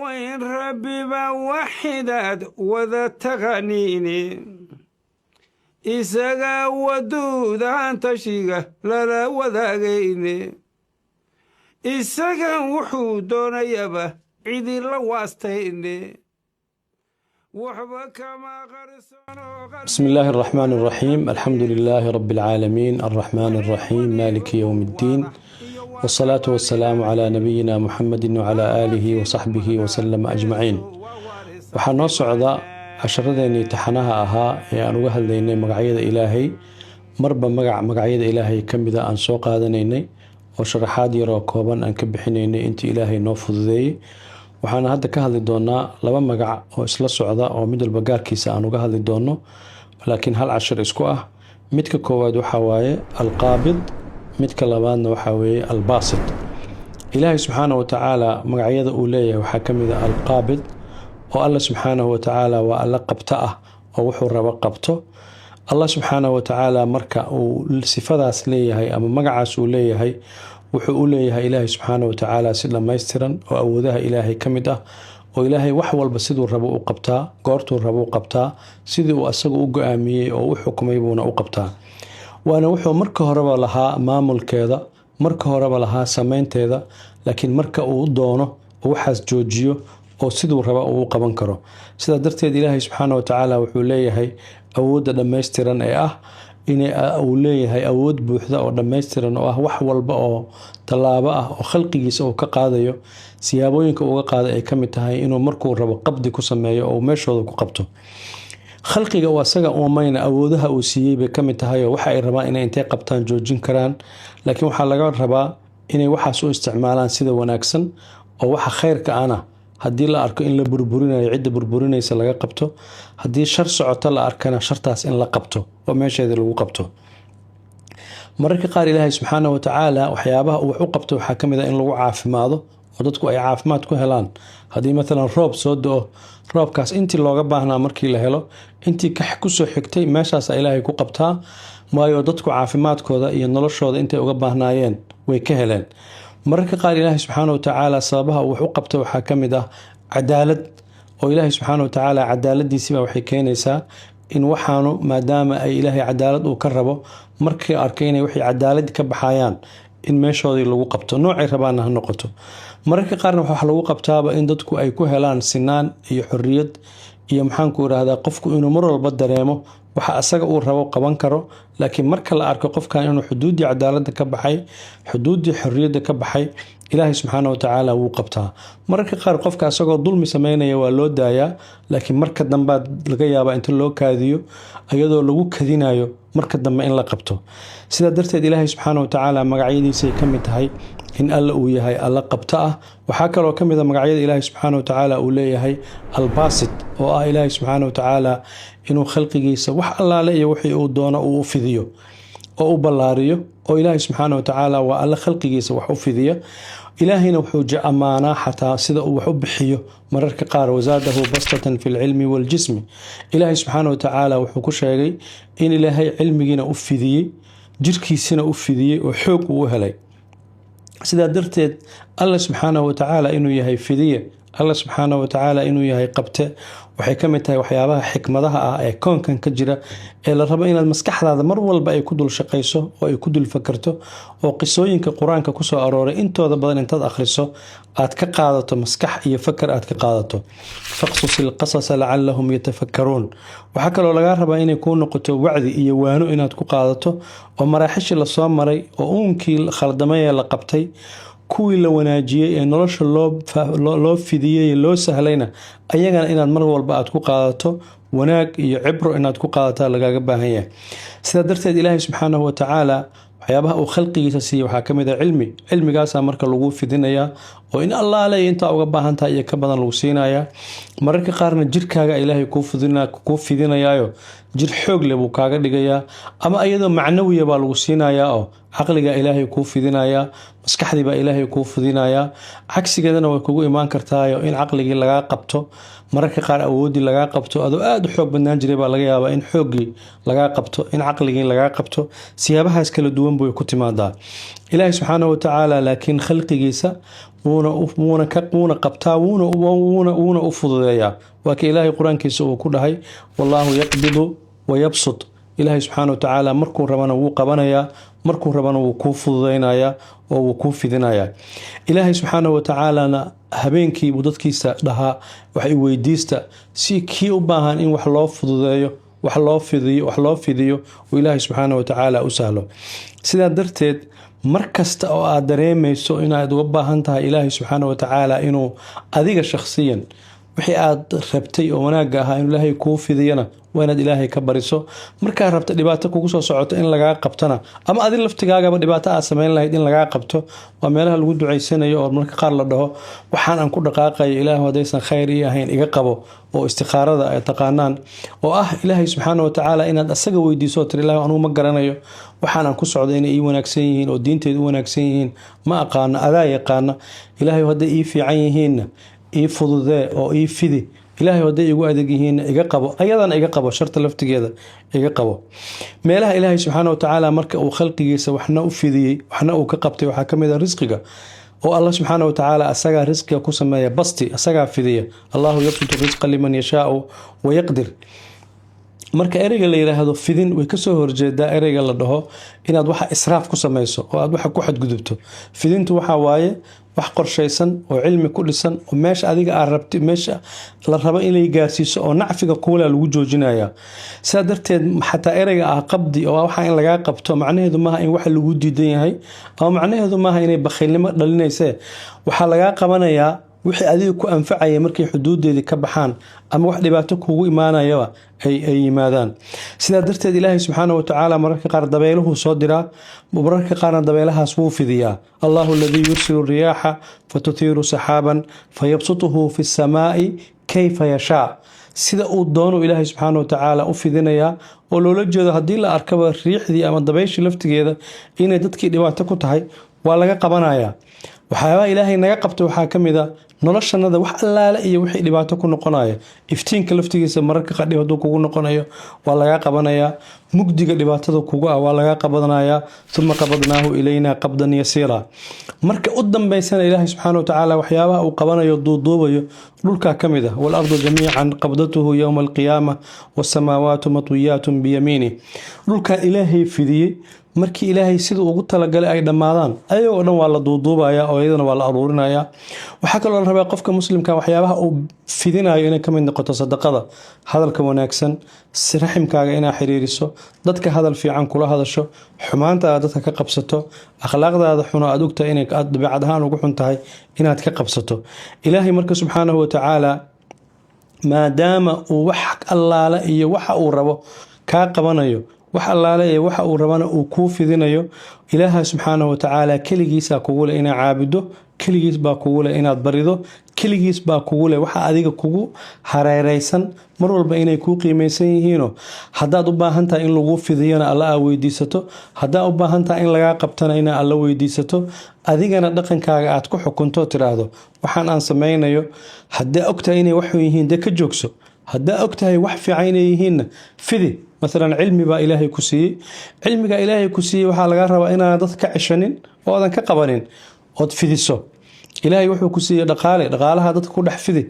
Weyn Rabbiba waxidaad wada taqaniine, isagaa waduudaan tashiga lala wadaagayne, isagan wuxuu doonayaba cidi la waastayne, waxba kama qarsono. بسم الله الرحمن الرحيم، الحمد لله رب العالمين، الرحمن الرحيم، مالك يوم الدين، والصلاة والسلام على نبينا محمد وعلى آله وصحبه وسلم أجمعين. Waxaa noo socda casharadeenii taxanaha ahaa ee aan uga hadlaynay magacyada Ilaahay. Marba magac magacyada Ilaahay ka mida aan soo qaadanaynay oo sharaxaad yaroo kooban aan ka bixinaynay intii Ilaahay noo fududeeyey. Waxaana hadda ka hadli doonaa laba magac oo isla socda oo mid walba gaarkiisa aan uga hadli doono, laakiin hal cashir isku ah. Midka koowaad waxaa waaye Alqaabid, midka labaadna waxaa weeye Albaasit. Ilaahay subxaana wa tacaala magacyada uu leeyahay waxaa ka mid ah Alqaabid, oo Alla subxaanahu wa tacaala waa Alla qabto ah oo wuxuu rabo qabto. Allah subxaanahu wa tacaala marka uu sifadaas leeyahay ama magacaas uu leeyahay, wuxuu u leeyahay Ilaahay subxaanahu wa tacaala si dhammaystiran oo awoodaha Ilaahay ka mid ah, oo Ilaahay wax walba siduu rabo u qabtaa, goortuu rabo u qabtaa, sidii uu asagu u go-aamiyey oo u xukumay buuna u qabtaa. Waana wuxuu marka horeba lahaa maamulkeeda, marka horeba lahaa sameynteeda, laakiin marka uu doono waxaas joojiyo oo siduu raba uu u qaban karo. Sidaa darteed Ilaahay subxaana wa tacaala wuxuu leeyahay awoodda dhammaystiran ee ah in uu leeyahay awood buuxda oo dhammaystiran, oo ah wax walba oo tallaabo ah oo khalqigiisa uu ka qaadayo, siyaabooyinka uga qaada ay ka mid tahay inuu markuu rabo qabdi ku sameeyo oo meeshooda ku qabto. Khalqiga uu asaga uumayna awoodaha uu siiyey bay ka mid tahay, oo waxa ay rabaan inay intay qabtaan joojin karaan, laakiin waxaa laga rabaa inay waxaas u isticmaalaan sida wanaagsan, oo waxa khayrka ana haddii la arko in la burburinayo, cidda burburinaysa laga qabto. Haddii shar socoto la arkana, shartaas in la qabto oo meesheeda lagu qabto. Mararka qaar Ilaahay subxaana wa tacaala waxyaabaha uu wax u qabto waxaa ka mid ah in lagu caafimaado oo dadku ay caafimaad ku helaan. Haddii matalan roob soo do-o, roobkaas intii looga baahnaa markii la helo, intii kusoo xigtay meeshaasa Ilaahay ku qabtaa, waayo dadku caafimaadkooda iyo noloshooda intay uga baahnaayeen way ka heleen. Mararka qaar Ilaahay subxaana wa tacaala sababaha uu wax u qabto waxaa ka mid ah cadaalad, oo Ilaahay subxaana wa tacaala cadaaladiisiiba waxay keenaysaa in waxaanu, maadaama ay Ilaahay cadaalad uu ka rabo, markii arkay inay waxay cadaalad ka baxayaan, in meeshoodii lagu qabto, noocay rabaanna ha noqoto. Mararka qaarna waxa lagu qabtaaba in dadku ay ku helaan sinaan iyo xorriyad iyo, maxaanku irahdaa, qofku inuu mar walba dareemo waxa asaga uu rabo qaban karo. Laakiin marka la arko qofkan inuu xuduuddii cadaaladda ka baxay, xuduuddii xorriyadda ka baxay, Ilaahay subxaana wa tacaala wuu qabtaa. Mararka qaar qofka asagoo dulmi sameynaya waa loo daayaa, laakiin marka dambaad laga yaabaa inta loo kaadiyo, iyadoo lagu kadinayo marka dambe in la qabto. Sidaa darteed Ilaahay subxaana wa tacaala magacyadiisay ka mid tahay in Alla uu yahay Alla qabto ah. Waxaa kaloo ka mid a magacyada Ilaahay subxaana wa tacaala uu leeyahay Albaasit, oo ah Ilaahay subxaana wa tacaala inuu khalqigiisa wax allaale iyo wixii uu doono uu u fidiyo oo u ballaariyo, oo Ilaahay subxaana wa tacaala waa Alle khalqigiisa wax u fidiya. Ilaahayna wuxuu ammaanaa xataa sida uu wax u bixiyo mararka qaar: وزاده بسطة في العلم والجسم. Ilaahay subxaana wa tacaala wuxuu ku sheegay in Ilaahay cilmigiina u fidiyey, jirkiisina u fidiyey oo xoog uu u helay. Sidaa darteed Alla subxaanahu wa tacaala inuu yahay fidiye, Alla subxaanahu wa tacaala inuu yahay qabte, waxay ka mid tahay waxyaabaha xikmadaha ah ee koonkan ka jira ee la rabo inaad maskaxdaada mar walba ay ku dul shaqayso oo ay ku dul fakarto, oo qisooyinka Qur-aanka kusoo arooray intooda badan intaad akhriso aad ka qaadato maskax iyo fakar aad ka qaadato. فاقصص القصص لعلهم يتفكرون. Waxaa kaloo lagaa rabaa inay kuu noqoto wacdi iyo waano inaad ku qaadato, oo maraaxishii lasoo maray oo uunkii khaldamay ee la qabtay, kuwii la wanaajiyey ee nolosha loo fidiyey, loo sahlayna, ayagana inaad mar walba aad ku qaadato wanaag iyo cibro inaad ku qaadataa lagaaga baahan yahay. Sidaa darteed Ilaahay subxaanahu wa tacaala waxyaabaha uu khalqigiisa siiyey waxaa ka mid ah cilmi. Cilmigaasaa marka lagu fidinayaa oo in allaale intaa uga baahan tahay iyo ka badan lagu siinayaa. Mararka qaarna jirkaaga Ilaahay kuu fidinayaayo, jir xoog leh buu kaaga dhigayaa, ama iyadoo macnawiya baa lagu siinayaa oo caqligaa Ilaahay kuu fidinayaa, maskaxdii baa Ilaahay kuu fidinayaa. Cagsigeedana way kugu imaan kartaayo in caqligii lagaa qabto, mararka qaar awooddii lagaa qabto. Adoo aada u xoog badnaan jiray baa laga yaabaa in xooggii lagaa qabto, in caqligii lagaa qabto. Siyaabahaas kala duwan bay ku timaadaa. Ilaahay subxaanahu watacaala laakiin khalqigiisa wuuna qabtaa, wuuna u fududeeyaa. Waa ka Ilaahay Qur-aankiisa uu ku dhahay: "Wallaahu yaqbidu wayabsut." Ilaahay subxaana watacaala markuu rabana wuu qabanayaa, markuu rabana wuu kuu fududeynayaa oo wuu kuu fidinayaa. Ilaahay subxaana watacaalana habeenkii buu dadkiisa dhahaa: "Wax weydiista," si kii u baahan in wax loo fududeeyo, wax loo fidiyo, wax loo fidiyo uu Ilaahay subxaana watacaala u sahlo. Sidaa darteed, mar kasta oo aad dareemayso inaad uga baahan tahay Ilaahay subxaana watacaala inuu adiga shakhsiyan wixii aad rabtay oo wanaagga ahaa inuu Ilaahay kuu fidiyana, waa inaad Ilaahay ka bariso. Markaa rabta dhibaato kugu soo socoto in lagaa qabtona, ama adi laftigaagaba dhibaato aad samayn lahayd in lagaa qabto, waa meelaha lagu ducaysanayo oo marka qaar la dhaho: "Waxaan aan ku dhaqaaqayo, Ilaahu haddaysan khayr ii ahayn, iga qabo," oo istikhaarada ay taqaanaan, oo ah Ilaahay subxaana watacaala inaad asaga weydiiso, tiri: "Ilaahu, anugu ma garanayo waxaan aan ku socdo inay ii wanaagsan yihiin oo diinteeda u wanaagsan yihiin, ma aqaano, adaa yaqaana. Ilaahay, hadday ii fiican yihiinna ii fududee oo ii fidi. Ilaahay, hadday igu adeeg yihiinna iga qabo, ayadana iga qabo, sharta laftigeeda iga qabo." Meelaha Ilaahay subxaana watacaala marka uu khalqigiisa waxna u fidiyey, waxna uu ka qabtay, waxaa kamid ah risqiga, oo Allah subxaana watacaala asagaa risqiga ku sameeya basti, asagaa fidiya. "Allahu yabsutu risqa liman yashaau wayaqdir." Marka ereyga la yiraahdo fidin way kasoo horjeedaa ereyga la dhaho inaad waxa israaf ku samayso oo aad waxa ku xadgudubto. Fidintu waxaa waaye wax qorshaysan oo cilmi ku dhisan, oo meesha adiga aad rabti, meesha la rabo inay gaarsiiso oo nacfiga kuula lagu joojinaya. Sidaa darteed, xataa ereyga ah qabdi, oo waxa in lagaa qabto, macnaheedu maaha in waxa lagu diidan yahay, ama macnaheedu maaha inay bakhaylnimo dhalinayse. Waxaa lagaa qabanayaa wixii adiga ku anfacaya markay xuduudeedii ka baxaan ama wax dhibaato kugu imaanayaba ay yimaadaan. Sidaa darteed, Ilaahay subxaana watacaala mararka qaar dabeeluhuu soo diraa, mararka qaarna dabeelahaas wuu fidiyaa. "Allahu aladii yursilu riyaaxa fatuthiiru saxaaban fayabsutuhu fi samaai kayfa yashaa." Sida uu doono Ilaahay subxaana watacaala u fidinayaa, oo loola jeedo haddii la arkaba riixdii ama dabayshii laftigeeda inay dadkii dhibaato ku tahay, waa laga qabanayaa. Waxyaabaha Ilaahay naga qabta waxaa ka mid a noloshanada wax allaale iyo wixii dhibaato ku noqonaya. Iftiinka laftigiisa mararka qaar dhib hadduu kugu noqonayo, waa lagaa qabanayaa. Mugdiga dhibaatada kugu ah waa lagaa qabanayaa. "Uma qabadnaahu ilayna qabdan yasiira." Marka u dambeysana, Ilaahay subxaana watacaala waxyaabaha uu qabanayo, duuduubayo, dhulkaa ka mid ah. "Waalardu jamiican qabdatuhu yowma alqiyaama wasamaawaatu matwiyaatun biyamiinih." Dhulkaa Ilaahay fidiyey, markii Ilaahay siduu ugu talagalay ay dhammaadaan, ayagoo dhan waa la duuduubaya oo iyadana waa la aruurinaya. Waxaa kaloo la rabaa qofka muslimka waxyaabaha uu fidinayo inay kamid noqoto sadaqada, hadalka wanaagsan, raximkaaga inaa xiriiriso, dadka hadal fiican kula hadasho, xumaantaada dadka ka qabsato, akhlaaqdaada xuno aad ogtahay inay aad dabeecad ahaan ugu xun tahay inaad ka qabsato. Ilaahay marka subxaanahu watacaala, maadaama uu wax allaale iyo waxa uu rabo kaa qabanayo, wax allaale iyo waxa uu rabana uu kuu fidinayo, Ilaaha subxaanahu watacaala keligiisaa kugu leh inaad caabudo, keligiis baa kugu leh inaad barido, keligiis baa kugu leh waxa adiga kugu hareereysan mar walba inay kuu qiimeysan yihiino. Haddaad u baahan tahay in laguu fidiyona, Alla aa weydiisato. Haddaad u baahan tahay in lagaa qabtana, inaa Alla weydiisato. Adigana dhaqankaaga aad ku xukunto, tiraahdo: "Waxaan aan sameynayo, haddaa ogtahay inay waxun yihiin, dee ka joogso. Haddaa ogtahay wax fiican inay yihiinna, fidi." Maalan, cilmi baa Ilaahay ku siiyey. Cilmigaa Ilaahay ku siiyey waxaa lagaa rabaa inaadan dad ka ceshanin oo aadan ka qabanin, ood fidiso. Ilaahay wuxuu ku siiyey dhaqaale, dhaqaalaha dadka ku dhex fidi.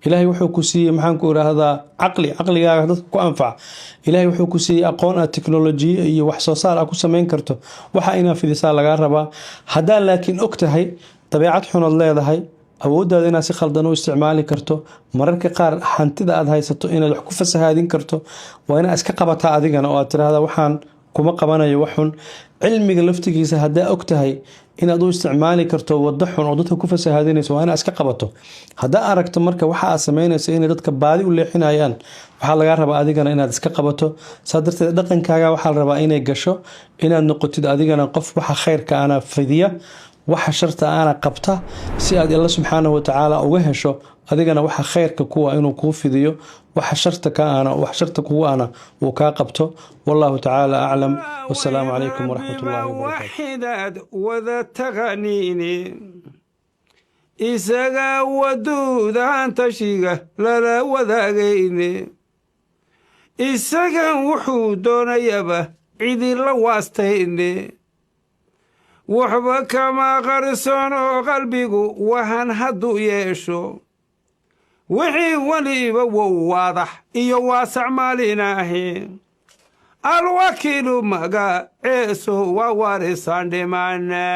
Ilaahay wuxuu ku siiyey, maxaan ku idhaahdaa, caqli, caqligaaga dadka ku anfac. Ilaahay wuxuu ku siiyey aqoon aad teknolojiya iyo wax soo saar aad ku samayn karto. Waxa inaa fidisaa lagaa rabaa. Haddaa laakiin og tahay dabeecad xunood leedahay, awooddaada inaad si khaldan u isticmaali karto, mararka qaar hantida aad haysato inaad wax ku fasahaadin karto, waa inaad iska qabataa adigana oo aad tiraahda: "Waxaan kuma qabanayo wax xun." Cilmiga laftigiisa haddaa og tahay inaad u isticmaali karto wado xun oo dadka ku fasahaadinayso, waa inaad iska qabato. Haddaa aragto marka waxa aad samaynayso inay dadka baadi u leexinayaan, waxaa lagaa rabaa adigana inaad iska qabato. Saa darteed, dhaqankaaga waxaa la rabaa inay gasho inaad noqotid adigana qof waxa khayrka ana fidiya, waxa sharta ana qabta, si aad Alla subxaanahu watacaala uga hesho adigana waxa khayrka kuwa inuu kuu fidiyo, waxa sharta ka ana, wax sharta kugu ana uu kaa qabto. Wallahu tacaala aclam. Wasalaamu calaykum waraxmat ullahi wabarakaatu. Waxidaad wada taqaniini, isagaa waduudaan tashiga lala wadaagayne, isagan wuxuu doonayaba cidila waastayne. Waxba kama qarsoonoo qalbigu wahan hadduu yeesho, wixii weliba wow waadax iyo waasac maalinaahi. Alwakiilu magaceesu waa warisaan dhimane.